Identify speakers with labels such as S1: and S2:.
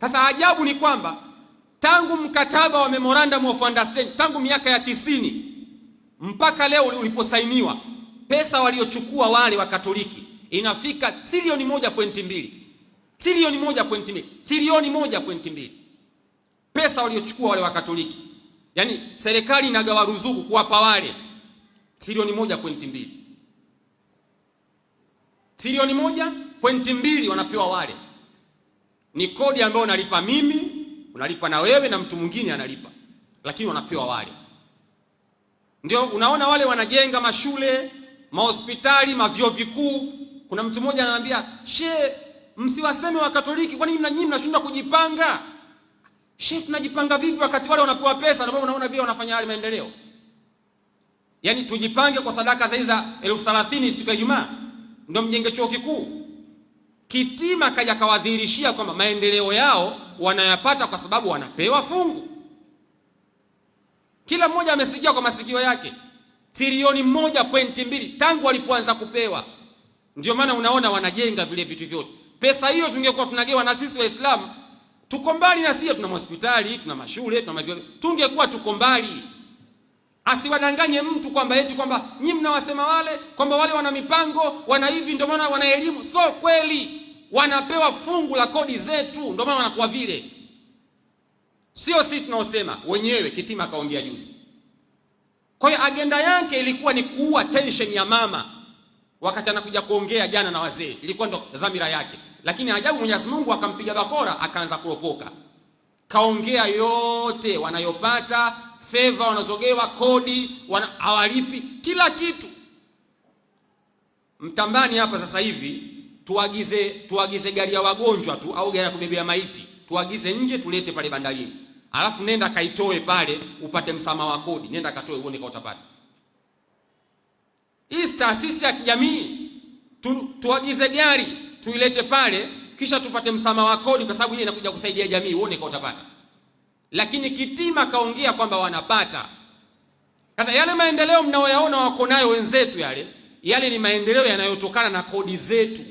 S1: Sasa ajabu ni kwamba tangu mkataba wa Memorandum of Understanding tangu miaka ya 90 mpaka leo uliposainiwa, pesa waliochukua wale wa Katoliki inafika trilioni 1.2, trilioni 1.2, trilioni 1.2, pesa waliochukua wale wa Katoliki. Yaani serikali inagawa ruzuku kuwapa wale trilioni 1.2, trilioni 1.2 wanapewa wale. Ni kodi ambayo unalipa mimi, unalipa na wewe na mtu mwingine analipa, lakini wanapewa wale. Ndio unaona wale wanajenga mashule, mahospitali, mavyuo vikuu. Kuna mtu mmoja ananiambia, "She, msiwaseme wa Katoliki, kwa nini nyinyi mnashindwa kujipanga?" She, tunajipanga vipi wakati wale wanapewa pesa na unaona vile wanafanya yale maendeleo? Yaani tujipange kwa sadaka za 30,000 siku ya Ijumaa ndio mjenge chuo kikuu? Kitima kaja kawadhihirishia kwamba maendeleo yao wanayapata kwa sababu wanapewa fungu. Kila mmoja amesikia kwa masikio yake trilioni 1.2 tangu walipoanza kupewa. Ndio maana unaona wanajenga vile vitu vyote. Pesa hiyo tungekuwa tunagewa na sisi Waislamu, tuko mbali na sisi, tuna hospitali, tuna mashule, tuna mavyuo, tungekuwa tuko mbali. Asiwadanganye mtu kwamba eti kwamba nyinyi mnawasema wale kwamba wale wana mipango, wana hivi, ndio maana wana elimu. So kweli, wanapewa fungu la kodi zetu, ndio maana wanakuwa vile. Sio sisi tunaosema wenyewe. Kitima kaongea juzi. Kwa hiyo agenda yake ilikuwa ni kuua tension ya mama wakati anakuja kuongea jana na wazee, ilikuwa ndo dhamira yake. Lakini ajabu, Mwenyezi Mungu akampiga bakora, akaanza kuropoka. Kaongea yote wanayopata, fedha wanazogewa, kodi hawalipi, kila kitu. Mtambani hapa sasa hivi tuagize gari ya wagonjwa tu au gari ya kubebea maiti, tuagize nje tulete pale bandarini, alafu nenda kaitoe pale upate msamaha wa kodi. Nenda katoe uone kama utapata. Hii taasisi ya kijamii tuagize gari tuilete pale kisha tupate msamaha wa kodi, kwa sababu hii inakuja kusaidia jamii, uone kama utapata. Lakini Kitima kaongea kwamba wanapata. Sasa yale maendeleo mnaoyaona wako nayo wenzetu, yale yale ni maendeleo yanayotokana na kodi zetu.